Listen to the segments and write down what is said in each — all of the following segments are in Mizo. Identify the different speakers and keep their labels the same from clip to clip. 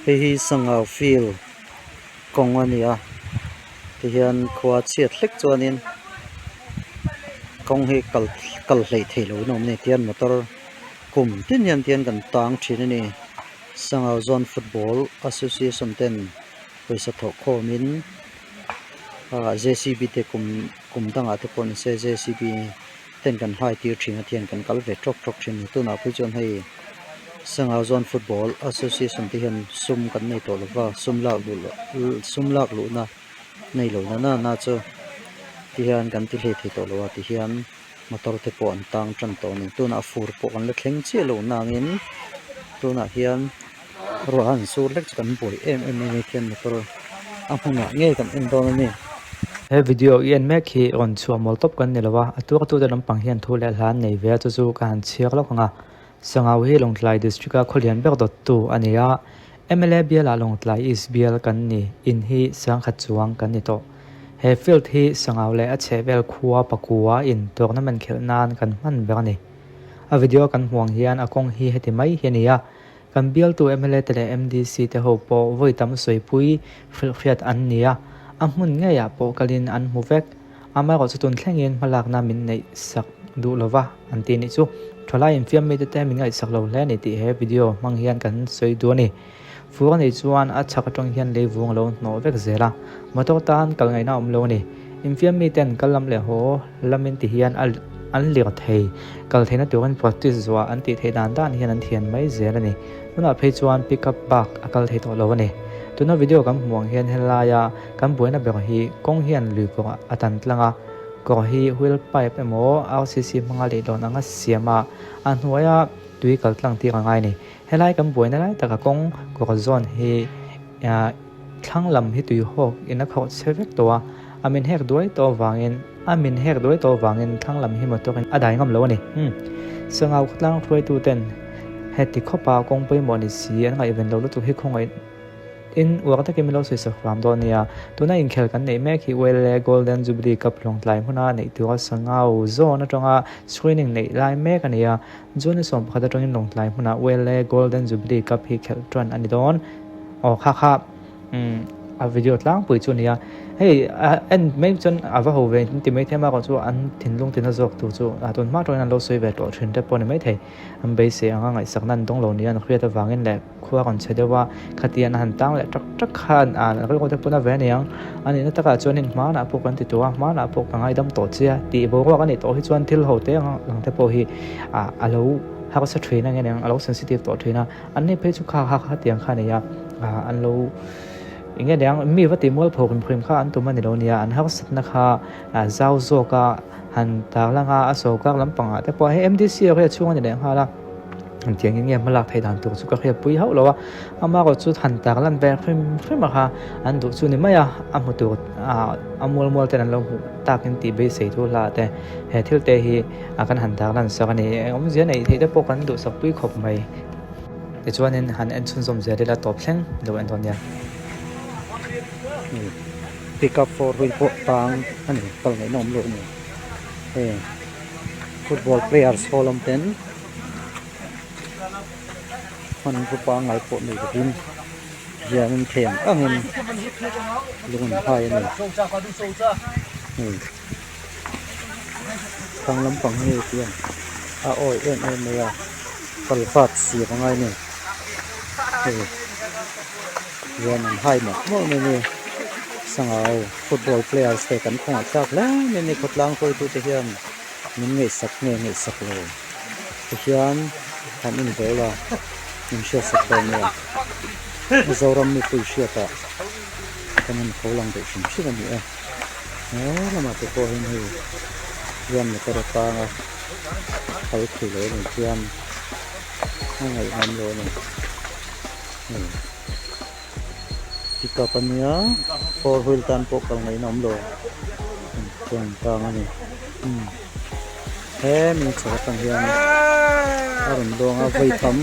Speaker 1: Hei hi sangau field kawng a ni a tihian khua chhiat hlek chuanin kawng hi kal kal hleih theih loh in a awm a ni tihian motor kum tin hian tihian kan tang thin a ni sangau zawn football association ten pawisa thawh khawmin ah J C B te kum kum dangah te pawh ni se J C B ten kan hai tir thin a tihian kan kal ve tawk tawk thin a ni tunah phei chuan hei sangau zawn football association te hian sum kan nei tawh lova sum lak luh sum lak luhna nei lo na na chu tihian kan ti hlei thei tawh lo a tihian motor te pawh an tang tan tawh a ni tunah fur pawh kan la thleng chiah lo nangin tunah hian ruah a han sur hlek chu kan buai em em mai a ni khian motor a hmunah ngei kan en dawn a ni.
Speaker 2: He video i en mek hi rawn chhuah mawl tawp kan ni lo a, a tuar tute lampang hian thu leh hla an nei ve a chu chu ka han chhiar lawk ang a. Sangau hi Lawngtlai District a khawlian ber dawttu a ni a, mla bialah Lawngtlai East bial kan ni, in hi sangkhat chuang kan ni tawh. He field hi Sangau leh a chhehvel khua pakua in tournament khelh nan kan hman ber a ni. A video kan hmuh ang hian a kawng hi heti mai hi a ni a, kan bialtu mla te leh MDC te ho pawh vawi tam sawipui hrilhhriat an ni a, a hmun ngeiah pawh kalin an hmu vek. Amaherawhchu tun thlengin hmalakna min neih sak duh lova an ti nih chu. Thalai infiam mite te min ngaihsak lo hle a ni tih he video hmang hian kan sawi duh a ni. Fur a nih chuan a chhak atang hian leivung a lo hnawh vek zel a, motor tan kal ngaihna a awm lo a ni. Infiam miten kal lam leh haw lamin ti hian a an lir thei, kal theihna turin practice zuah an tih theih dan dan hian an thian mai zel a ni. Tunah phei chuan pick up bak a kal thei tawh lo a ni. Tuna video kan hmuh ang hian helaia kan buaina ber hi kawng hian lui kawr a tan tlang a, kawr hi wheel pipe emaw RCC hmanga leihlawn anga siam a, a hnuaia tui kal tlang tir a ngai a ni. Helai kan buaina lai taka kawng kawr zawn hi thlang lam hi tui hawk in a khawh chhe vek tawh a, a min hek duai tawh avangin a min hek duai tawh avangin thlang lam hi motor in a dai ngam lo a ni. Umm Sangau khawtlang hruaitu ten heti khawpa kawng pawimawh ni si an ngaihven lo lutuk hi khawngaih In uar takin min lo sawi sak hram dawn nia. Tuna inkhel kan neih mek hi ULA Golden Jubilee Cup Lawngtlai hmuna neih tura Sangau zawn atanga screening neih lai mek a ni a. June 11 atangin Lawngtlai hmuna ULA Golden Jubilee Cup hi khelh tan a ni dawn. Aw kha kha umm a video tlangpui chu a ni a. Hei en mai chuan a va ho ve in ti maithei a, amaherawhchu an thinlung tina zawk tur chu tun hma atangin an lo sawi ve tawh thin te pawh a ni maithei. An beisei anga ngaihsakna an dawng lo nia an hriat avangin leh khua rawn chhe deuh a, khatian a han tang leh tak tak khan a rilru te pawn a ve aniang. A nihna takah chuanin hmanah pawh kan ti tawh a, hmanah pawh ka ngaidam tawh che a tih boruak a nih tawh hi chuan thil ho te ang lang te pawh hi ah a lo harsa thin a nge niang, a lo sensitive tawh thin a. An ni phei chu kha kha khatiang kha a nei a, ah an lo eng nge niang mi va tih mual pho hrim hrim kha an tum a ni lo nia, an harsatna kha zau zawk a han tarlang a, a sawrkar lampangah te pawh hei MDC a riat chhung a ni leh nghal a. Engtiang in nge hmalak theih dan tur chu ka hriat pui hauh lo a, amaherawh chu han tar lan ve hrim hrim a kha an duh chu ni mai a, a hmu tur ah a mual mual ten an lo hmuh tak in tih beisei thu hla te he thil te hi a kan han tar lan sak a ni, eng awmzia neih theih te pawh kan duhsak pui khawp mai. Tichuanin han en chhunzawm zel ila tawp thleng lo en dawn nia.
Speaker 1: Pick up four wheel pawh tang a ni kal ngaihna awm lo a ni heng football players ho lam ten hmanraw pangngai pawh nei lovin hianin thei ang angin lung an hai a ni hei thlang lampang hi tiang a awi em em mai a kalvat siam a ngai a ni hei hian an hai mawlh mawlh mai a ni sangau football players te kan khawngaih thlak hle mai a ni khawtlang hruaitute hian min ngaihsak nge ngaihsak lo tihian han en zel a min hriatsak dawn nia Mizoram mipui hriatah kan han tho lang duh hrim hrim a ni e he lamah te pawh hian hei hian motor a tang a kal thei lo a nih chuan a ngaihnawm lo a ni hei pickup a nia four wheel tan pawh kal ngaihna awm lo chuan tang a ni. He mi chhak atang hian a rawn dawng a vawi tam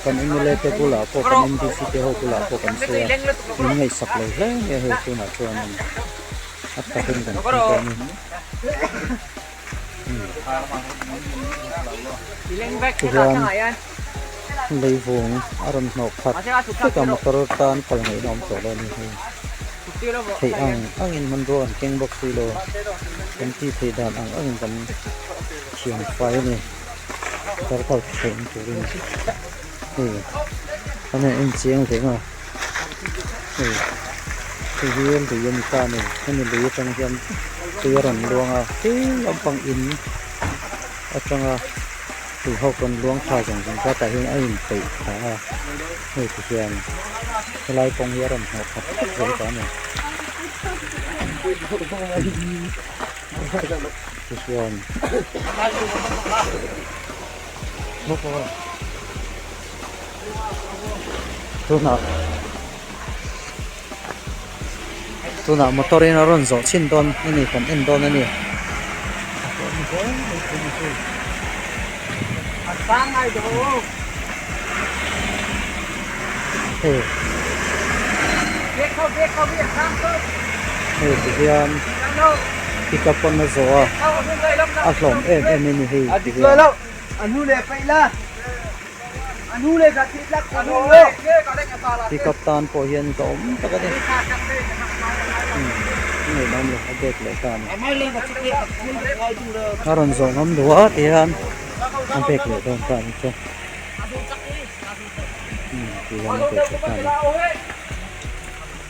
Speaker 1: kan mla te bulah pawh kan MDC te ho bulah pawh kan sawi a min ngaihsak lo hle mai a hei tunah chuanin a takin kan hmu tawh a ni. Tihian. Leivung a rawn hnawh khat vek a motor tan kal ngaihna awm tawh lo a ni hei. Theih ang angin hmanrua an keng bawk si lo. Kan tih theih dan ang angin kan thiam fai a ni. Motor kal theihna turin hei kan han en chiang ve ang a. Hei hei hi lui a ni ta a ni. Hemi lui atang hian tui a rawn luang a tlem lampang in atanga tui ho rawn luang thla zawng zawng kha tah hian a inpeih thla a hei ti hian helai kawng hi a rawn hnawh khat khawp zel ta a ni tihian tunah tunah motor in a rawn zawh chhin dawn a ni kan en dawn a ni. Hei hei ti hian pickup pawn a zawh a a hlawm em em a ni hei ti hian. Pickup tan pawh hian ka awm tak a ni ngeihnawm lo a bag leh ta a ni a rawn zawh ngam duh a ti hian a bag leh dawn ta a ni chu ti hian a bag leh ta a ni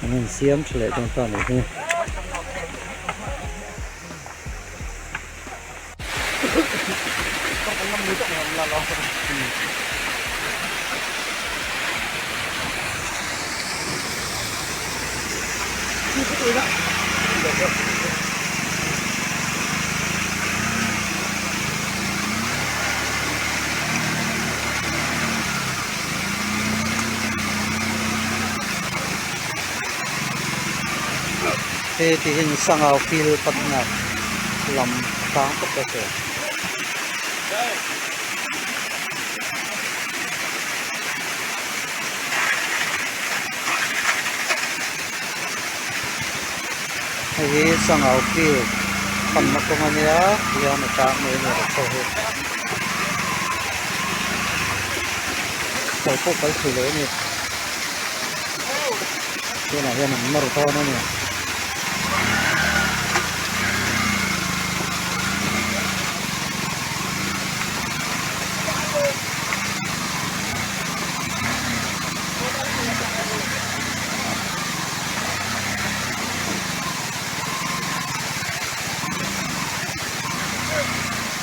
Speaker 1: an han siam tha leh dawn ta a nih hi. Hei tihin sangau fil patna lam a tlang tawp a che. Hei hi sangau fil panna kawng a nia tihian a tlang mai a ni a chho hi. Kal pawh kal thei lo a ni. Tunah hian an nawr dawn a ni.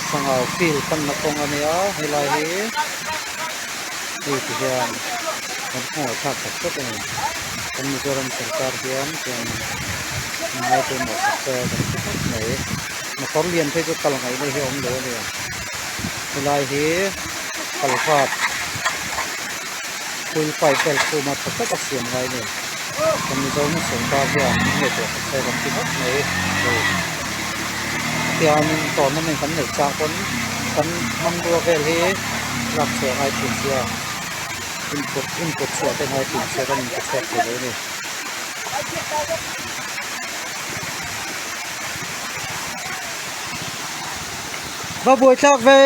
Speaker 1: Sangau field panna kawng a nia helai hi hei ti hian kan khawngaih thlak tak tak a ni. Kan Mizoram sorkar hian chuan min ngai pawimawh sak se kan ti khawp mai. Motor lian phei chu kal ngaihna hi a awm lo a ni. Helai hi kalvat fuel pipe vel khuma tha tak a siam ngai a ni. Kan Mizoram sorkar hian min ngaihtuah sak se kan ti khawp mai. Hei tiangin tournament kan neih chang pawn kan hmanrua vel hi lak chhuah a ngai thin sia. Input input chhuah te ngai thin se kan input chhuak thei lo a ni. Va buai thlak ve!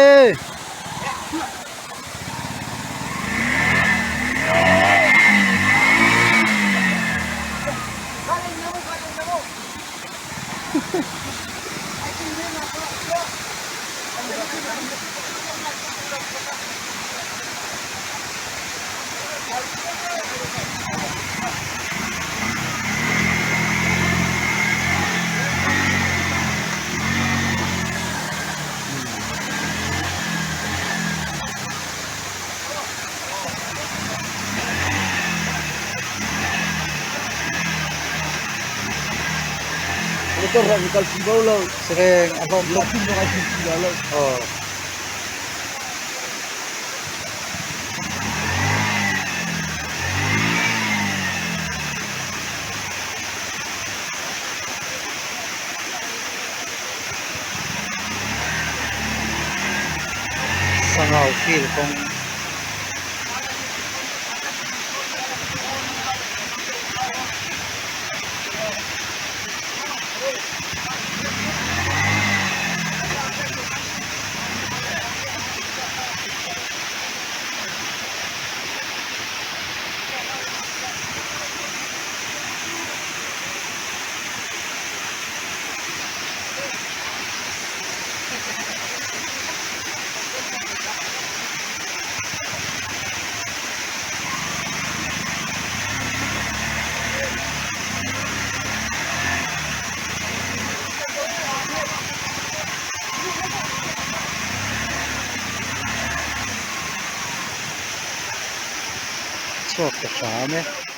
Speaker 1: Sereng a hlawm tawp. Aw. Sangau field kawng chhuak ta hram e.